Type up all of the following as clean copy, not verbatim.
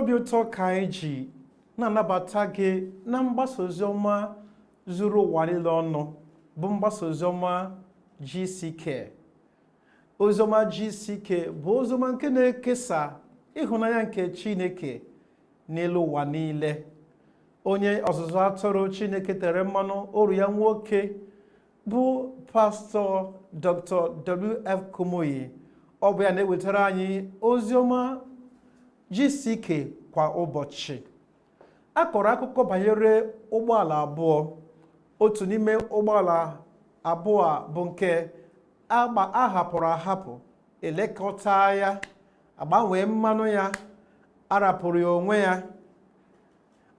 Obi ụtọ ka anyị ji na-anabata gị na mgbasa oziọma zuru ụwa niile ọnụ bụ mgbasa oziọma GCK. Oziọma GCK bụ oziọma nke na-ekesa ịhụnanya nke Chineke n'elu ụwa niile. Onye ọzụzụ atụrụ Chineke tere mmanụ oru ya nwoke bụ pastọ Dr. W.F. Kumuyi ọ bụ ya na-ewetara anyị oziọma GCK kwa ụbọchị. A kọrọ akụkọ banyere ụgbọala abụọ. Otu n'ime ụgbọala abụọ a bụ nke agba a hapụrụ ahapụ, elekọta ya, agbanwee mmanụ ya, arapụrụ ya onwe ya.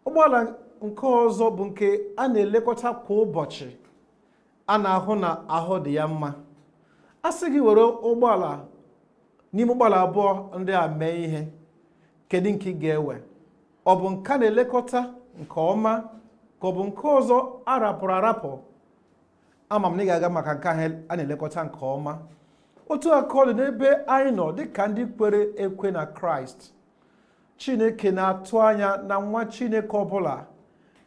Ụgbọala nke ọzọ bụ nke a na-elekọta kwa ụbọchị, a na-ahụ na ahụ dị ya mma. A sị gị were ụgbọala n'ime ụgbọala abụọ ndị a mee ihe, kedu nke ị ga-ewe? Ọ bụ nke a na-elekọta nke ọma ka ọ bụ nke ọzọ a rapụrụ arapụ? Ama m na ị ga-aga maka nke ahụ a na-elekọta nke ọma. Otu a ka ọ dị n'ebe anyị nọ dịka ndị kwere ekwe na Kraịst. Chineke na-atụ anya na nwa Chineke ọbụla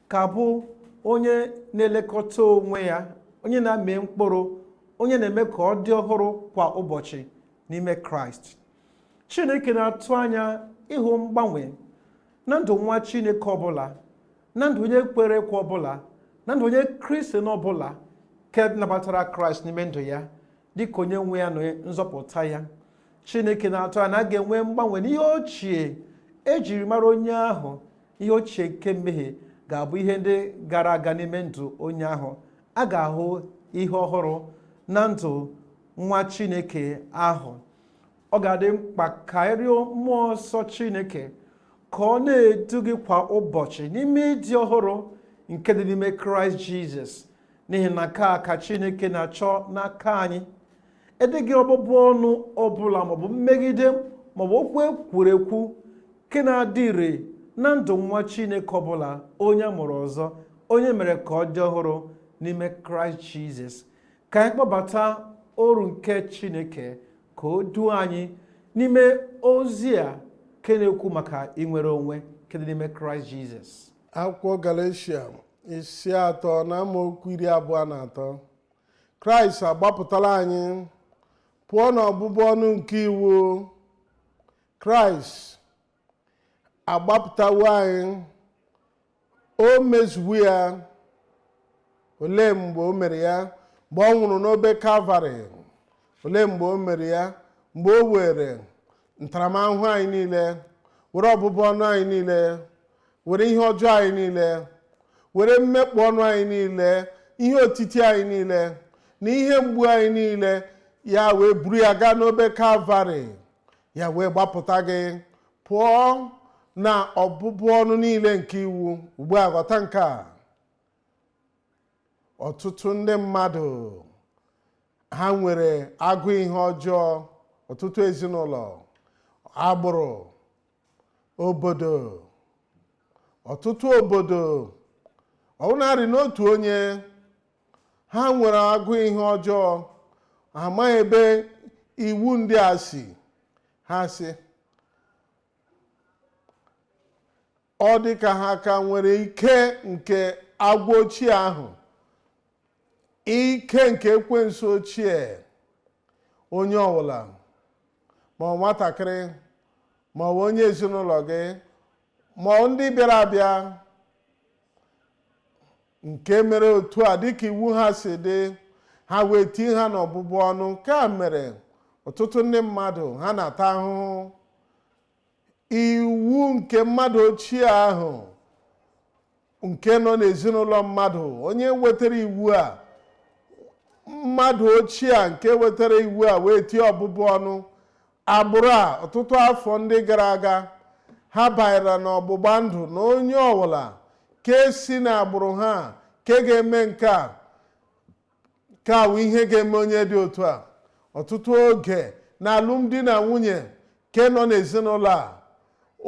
ka bụ onye na-elekọta onwe ya, onye na-amị mkpụrụ, onye na-eme ka ọ dị ọhụrụ kwa ụbọchị n'ime Kraịst. Chineke na-atụ anya ịhụ mgbanwe na ndụ nwa Chineke ọbụla, na ndụ onye kwere ekwe ọbụla, na ndụ onye Kristian ọbụla nke nabatara Kraịst n'ime ndụ ya dịka onye nwe ya na nzọpụta ya. Chineke na-atụ anya na a ga-enwe mgbanwe n'ihe ochie ejiri mara onye ahụ. Ihe ochie nke mmehie ga-abụ ihe ndị gara aga n'ime ndụ onye ahụ. A ga-ahụ ihe ọhụrụ na ndụ nwa Chineke ahụ. Ọ ga-adị mkpa ka ị rịọ mmụọ nsọ Chineke ka ọ na-edu gị kwa ụbọchị n'ime ịdị ọhụrụ nke dị n'ime Kraịst Jizọs, n'ihi na nke a ka Chineke na-achọ n'aka anyị. Edịghị ọbụbụ ọnụ ọbụla maọbụ mmegide maọbụ okwu ekwuru ekwu nke na-adị ire na ndụ nwa Chineke ọbụla, onye a mụrụ ọzọ, onye mere ka ọ dị ọhụrụ n'ime Kraịst Jizọs. Ka anyị kpọbata oru nke Chineke ka o duo anyị n'ime ozi a nke na-ekwu maka inwere onwe nke dị n'ime Kraịst Jizọs. Akwụkwọ Galeshia isi 3 na amaokwu 23. Kraịst agbapụtala anyị pụọ n'ọbụbụ ọnụ nke iwu. Kraịst agbapụtawo anyị, o mezuwo ya. Olee mgbe o mere ya? Mgbe ọ nwụrụ n'obe Kalvarị. Olee mgbe o mere ya? Mgbe o were ntaramahụhụ anyị niile, were ọbụbụ ọnụ anyị niile, were ihe ọjọọ anyị niile, were mmekpọ ọnụ anyị niile, ihe otiti anyị niile na ihe mgbu anyị niile, ya wee buru ya gaa n'obe Kalvarị, ya wee gbapụta gị pụọ na ọbụbụ ọnụ niile nke iwu. Ugbu a ghọta nke a, ọtụtụ ndị mmadụ ha nwere agụụ ihe ọjọọ, ọtụtụ ezinụlọ, agbụrụ, obodo, ọtụtụ obodo, ọbụnarị n'otu onye, ha nwere agụụ ihe ọjọọ. Ha amaghị ebe iwu ndị a si. Ha si ọ dị ka ha ka nwere ike nke agwọ ochie ahụ, ike nke ekwensu ochie. Onye ọbụla, ma ọ nwatakịrị, ma ọ bụ onye ezinụlọ gị, ma ọ ndị bịara abịa nke mere otu a dịka iwu ha si dị, ha wee tie ha n'ọbụbụ ọnụ. Nke a mere ọtụtụ ndị mmadụ ha na-ata ahụhụ. Iwu nke mmadụ ochie ahụ nke nọ n'ezinụlọ mmadụ, onye wetara iwu a, mmadụ ochie a nke wetara iwu a wee tie ọbụbụ ọnụ agbụrụ a ọtụtụ afọ ndị gara aga, ha banyere n'ọgbụgba ndụ na onye ọbụla ke si n'agbụrụ ha ke ga-eme nke a, nke a wụ ihe ga-eme onye dị otu a. Ọtụtụ oge na alụmdi na nwunye nke nọ n'ezinụlọ a,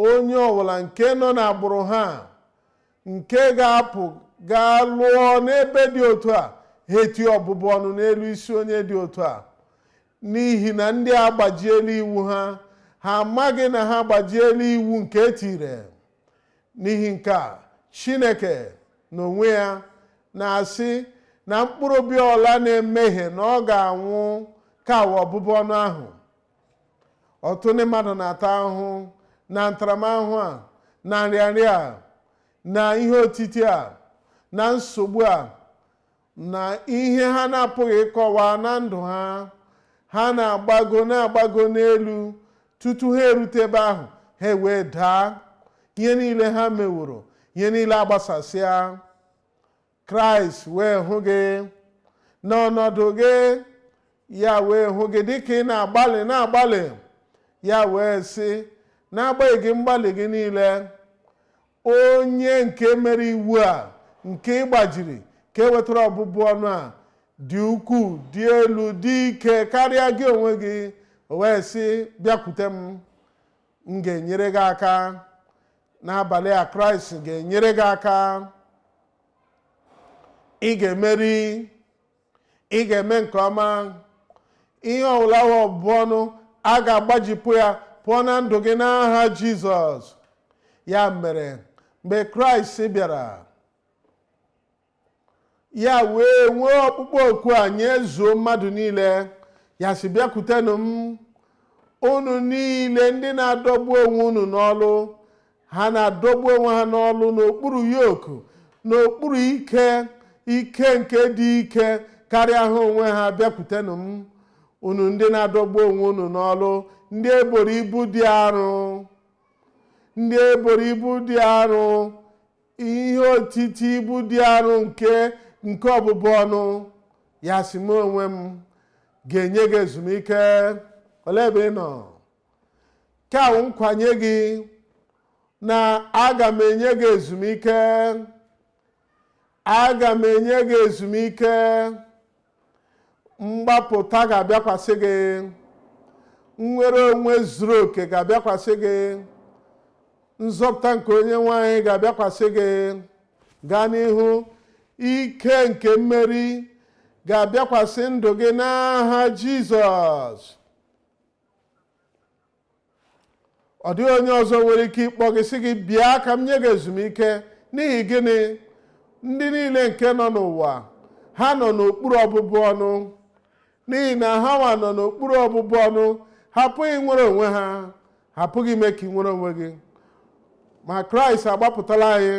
onye ọbụla nke nọ n'agbụrụ ha nke ga-apụ gaa lụọ n'ebe dị otu a, ha etie ọbụbụ ọnụ n'elu isi onye dị otu a, n'ihi na ndị a agbajiela iwu ha, Ha amaghị na ha agbajiela iwu nke etire. N'ihi nke a, Chineke n'onwe ya na-asị na mkpụrụ obi ọla na-emehie na ọ ga-anwụ ka awa ọbụbụ ọnụ ahụ. Ọtụtụ ndị mmadụ na-ata ahụhụ na ntaramahụhụ a, na nrịanrịa a, na ihe otiti a, na nsogbu a, na ihe ha na-apụghị ịkọwa na ndụ ha. Ha na-agbago na-agbago n'elu tutu ha erute ebe ahụ, ha wee daa. Ihe niile ha meworo, ihe niile agbasasịa. Kraịst wee hụ gị n'ọnọdụ gị, ya wee hụ gị dịka ị na-agbalị na-agbalị, ya wee sị, n'agbanyeghị mgbalị gị niile, onye nke mere iwu a nke ị gbajiri ka e wetara ọbụbụ ọnụ a dị ukwuu, dị elu, dị ike karịa gị onwe gị. O wee sị, bịakwute m, m ga-enyere gị aka. N'abalị a, Kraịst ga-enyere gị aka. Ị ga-emeri, ị ga-eme nke ọma. Ihe ọbụla ọbụbụ ọnụ a ga-agbajipụ ya pụọ na ndụ gị n'aha Jizọs. Ya mere, mgbe Kraịst bịara, ya wee nwee ọkpụkpọ oku a nye zuo mmadụ niile. Ya sị, bịakwutenụ m, unu niile ndị na-adọgbu onwe unu n'ọlụ. Ha na-adọgbu onwe ha n'ọlụ n'okpuru yoku, n'okpuru ike ike nke dị ike karịa ha onwe ha. Bịakwutenụ m, unu ndị na-adọgbu onwe unu n'ọlụ, ndị eboro ibu dị arụ, ndị eboro ibu dị arụ, ihe otiti ibu dị arụ nke ọbụbụ ọnụ. Ya sị, m onwe m ga-enye gị ezumike. Olee ebe ị nọ? Ka nkwanye gị na aga m enye gị ezumike, aga m enye gị ezumike. Mgbapụta ga-abịakwasị gị, nnwere onwe zuru oke ga-abịakwasị gị, nzọpụta nke onye nwanyị ga-abịakwasị gị. Gaa n'ihu, ike nke mmeri ga-abịakwasị ndụ gị n'aha Jizọs. Ọ dịghị onye ọzọ nwere ike ịkpọ gị sị gị bịa ka m nye gị ezumike. N'ihi gịnị? Ndị niile nke nọ n'ụwa, ha nọ n'okpuru ọbụbụ ọnụ. N'ihi na ha nwa nọ n'okpuru ọbụbụ ọnụ, ha apụghị nwere onwe ha, ha apụghị ime ka ị nwere onwe gị. Ma Kraịst agbapụtala anyị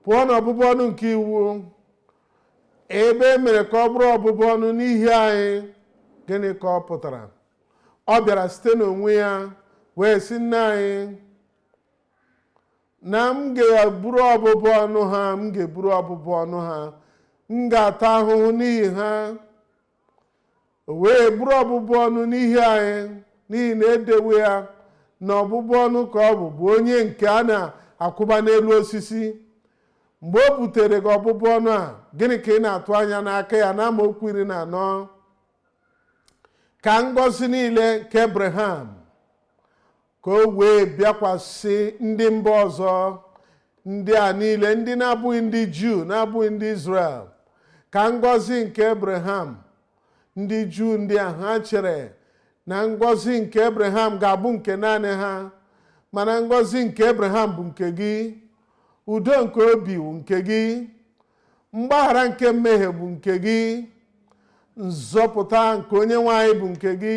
pụọ n'ọbụbụ ọnụ nke iwu, ebe e mere ka ọ bụrụ ọbụbụ ọnụ n'ihi anyị. Gịnị ka ọ pụtara? Ọ bịara site n'onwe ya wee sị nna anyị na m ga-eburu ọbụbụ ọnụ ha, m ga-eburu ọbụbụ ọnụ ha, m ga-ata ahụhụ n'ihi ha. O wee buru ọbụbụ ọnụ n'ihi anyị, n'ihi na edewe ya na ọbụbụ ọnụ ka ọ bụ onye nke a na-akwụba n'elu osisi. Mgbe o butere gị ọbụbụ ọnụ a, gịnị ka ị na-atụ anya n'aka ya? N'amaokwu 14, ka ngọzi niile nke Abraham ka o wee bịakwasị ndị mba ọzọ, ndị a niile ndị na-abụghị ndị Juu, na-abụghị ndị Israel. Ka ngọzi nke Abraham, ndị Juu ndị a ha chere na ngọzi nke Abraham ga-abụ nke naanị ha, mana ngọzi nke Abraham bụ nke gị, udo nke obi bụ nke gị, mgbaghara nke mmehie bụ nke gị, nzọpụta nke onye nwe anyị bụ nke gị,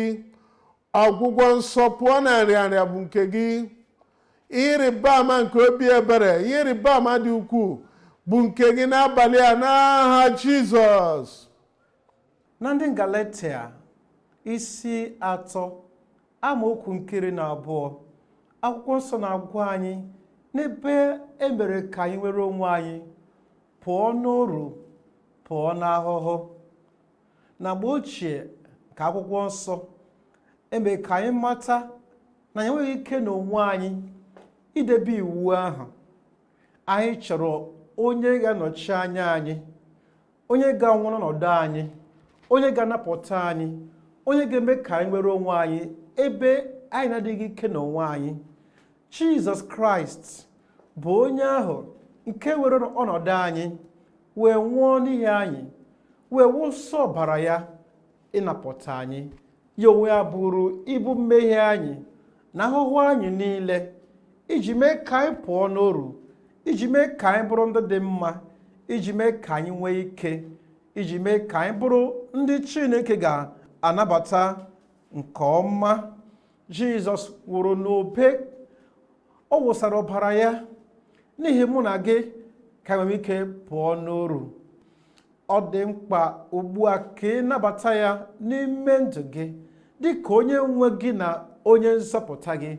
ọgwụgwọ nsọ pụọ na nrịanrịa bụ nke gị, ịrịba ama nke obi ebere, ihe ịrịba ama dị ukwuu bụ nke gị n'abalị a n'aha Jizọs. Na ndị Galatia isi 3 amaokwu nke 12, akwụkwọ nsọ na-agwa anyị n'ebe e mere ka anyị nwere onwe anyị pụọ n'oru, pụọ n'ahụhụ. Na mgbe ochie ka akwụkwọ nsọ eme ka anyị mata na anyị enweghị ike n'onwe anyị idebe iwu ahụ. Anyị chọrọ onye ga-anọchi anya anyị, onye ga-anwụ n'ọnọdụ anyị, onye ga-anapụta anyị, onye ga-eme ka anyị nwere onwe anyị ebe anyị na-adịghị ike n'onwe anyị. Jizọs Kraịst bụ onye ahụ nke were ọnọdụ anyị wee nwụọ n'ihi anyị, wee wụsa ọbara ya ịnapụta anyị. Ya onwe ya bụrụ ibu mmehie anyị. Na ahụhụ anyị niile iji mee ka anyị pụọ n'oru, iji mee ka anyị bụrụ ndị dị mma, iji mee ka anyị nwee ike, iji mee ka anyị bụrụ ndị Chineke ga-anabata nke ọma. Jizọs nwụrụ n'obe, ọ wụsara ọbara ya n'ihi mụ na gị ka anyị nwee ike pụọ n'oru. Ọ dị mkpa ugbu a ka ị nabata ya n'ime ndụ gị dị ka onye nwe gị na onye nzọpụta gị,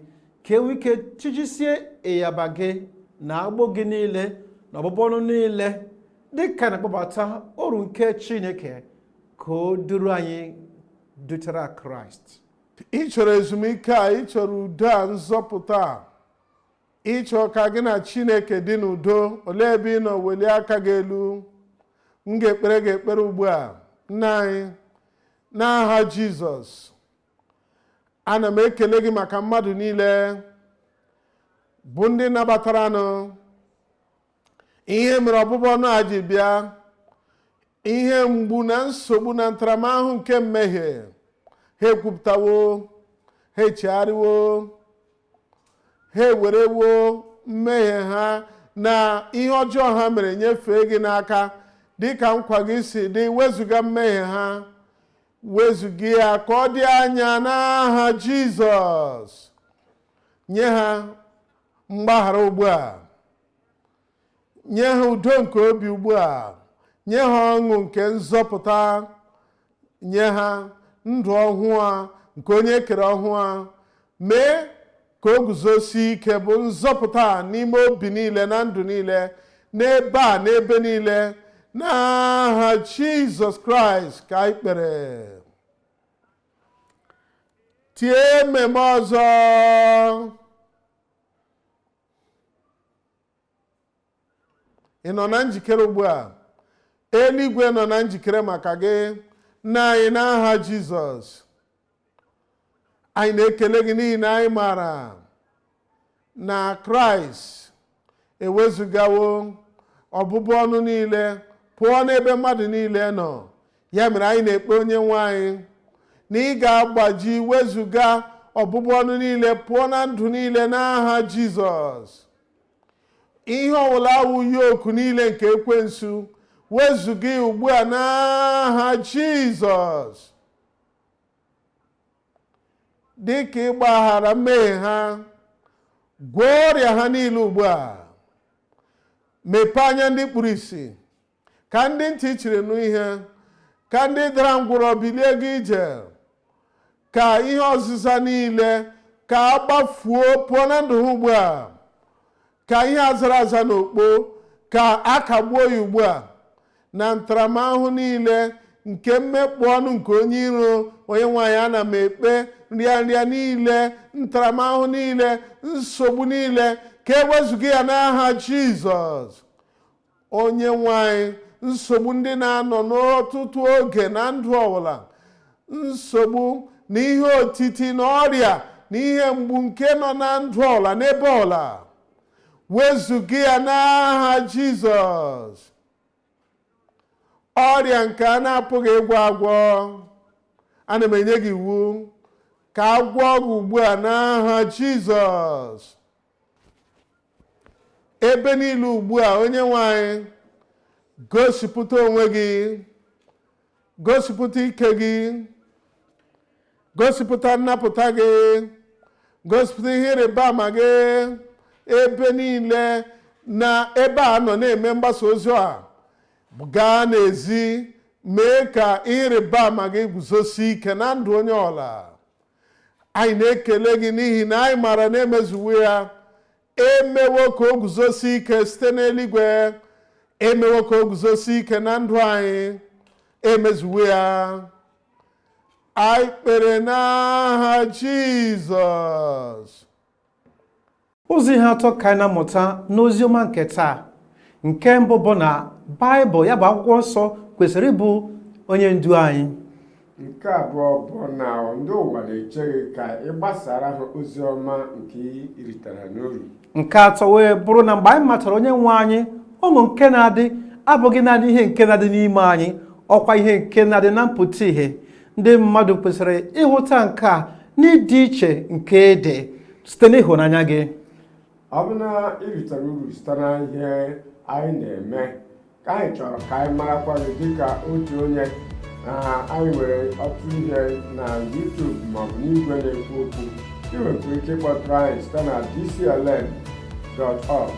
ka e nwee ike tijisie ịyaba gị na agbụ gị niile na ọbụbụ ọnụ niile, dị ka na-akpọbata oru nke Chineke ka o duru anyị dutere Kraịst. Ị chọrọ ezumike a, ị chọrọ udo a, nzọpụta a, ị chọrọ ka gị na Chineke dị n'udo. Olee ebe ị nọ? Welie aka gị elu. M ga-ekpere gị ekpere ugbu a. Nna anyị, n'aha Jizọs, ana m ekele gị maka mmadụ niile bụ ndị nabataranụ ihe mere ọbụbụ ọnụ a ji bịa, ihe mgbu na nsogbu na ntaramahụhụ nke mmehie. Ha ekwupụtawo, ha echegharịwo, ha ewerewo mmehie ha na ihe ọjọọ ha mere nyefee gị n'aka, dịka nkwa gị si dị. Wezụga mmehie ha, wezụga ya ka ọ dị anya n'aha Jizọs. Nye ha mgbaghara ugbu a, nye ha udo nke obi ugbu a, nye ha ọṅụ nke nzọpụta, nye ha ndụ ọhụụ a nke onye kere ọhụụ a. Mee ka o guzosie ike bụ nzọpụta a n'ime obi niile na ndụ niile, n'ebe a, n'ebe niile, n'aha Jizọs Kraịst ka anyị kpere. Tie amen ọzọ. Ị nọ na njikere ugbu a? Eluigwe nọ na njikere maka gị. Nna anyị, n'aha Jizọs, anyị na-ekele gị n'ihi na anyị maara na Kraịst ewezugawo ọbụbụ ọnụ niile pụọ n'ebe mmadụ niile nọ. Ya mere anyị na-ekpe, onye nwe anyị, na ị ga-agbaji, wezuga ọbụbụ ọnụ niile pụọ na ndụ niile n'aha Jizọs. Ihe ọbụla awụ yoke niile nke ekwensu, wezuga ya ugbu a n'aha Jizọs. Dịka ịgbaghara mmehie ha, gwọọ ọrịa ha niile ugbu a. Mepee anya ndị kpuru ìsì, ka ndị ntị chiri nụ ihe, ka ndị dara ngwụrọ bilie gị ije, ka ihe ọzịza niile ka a gbafuo pụọ na ndụ ha ugbu a, ka ihe azara aza n'okpo ka a kagbuo ya ugbu a, na ntaramahụhụ niile nke mmekpụ ọnụ nke onye iro. Onye nwaanyị, ana m ekpe, nrịanrịa niile, ntaramahụhụ niile, nsogbu niile, ka e wezụga ya n'aha Jizọs. Onye nwanyị, nsogbu ndị na-anọ n'ọtụtụ oge na ndụ ọbụla, nsogbu na ihe otiti na ọrịa na ihe mgbu nke nọ na ndụ ọbụla n'ebe ọbụla, wezụga ya n'aha Jizọs. Ọrịa nke a na-apụghị ịgwọ agwọ, ana m enye gị iwu ka a gwọọ gị ugbu a n'aha Jizọs. Ebe niile ugbu a, onye nwe anyị, gosipụta onwe gị, gosipụta ike gị, gosipụta nnapụta gị, gosipụta ihe ịrịba ama gị ebe niile na ebe a nọ na-eme mgbasa ozi a gaa n'ezi. Mee ka ihe ịrịba ama gị guzosie ike na ndụ onye ọla. Anyị na-ekele gị n'ihi na anyị maara na emezuwo ya. Emewo ka o guzosie ike site n'eluigwe, emewo ka o guzosie ike na ndụ anyị, emezuwo ya. Anyị kpere n'aha Jizọs. Ụzọ ihe atọ ka anyị na-amụta n'ozi ọma nke taa. Nke mbụ bụ na Baịbụl, ya bụ akwụkwọ nsọ, kwesịrị ịbụ onye ndu anyị. Nke abụọ bụ na ndị ụwa na-eche gị ka ị gbasara ha ozi ọma nke ị ritara n'uru. Nke atọ wee bụrụ na mgbe anyị matara onye nwe anyị, ọṅụ nke na-adị abụghị naanị ihe nke na-adị n'ime anyị, ọkwa ihe nke na-adị na mpụta ìhè. Ndị mmadụ kwesịrị ịhụta nke a n'ịdị iche nke ede. Site n'ịhụnanya gị. Ọ bụ na ị ritere uru site na ihe anyị na-eme, ka anyị chọrọ ka anyị marakwa gị dịka otu onye na anyị nwere ọtụtụ ihe na YouTube maọbụ n'igwe na-ekwu okwu. Ị nwekwara ike ịkpọtụrụ anyị site na dclm.org.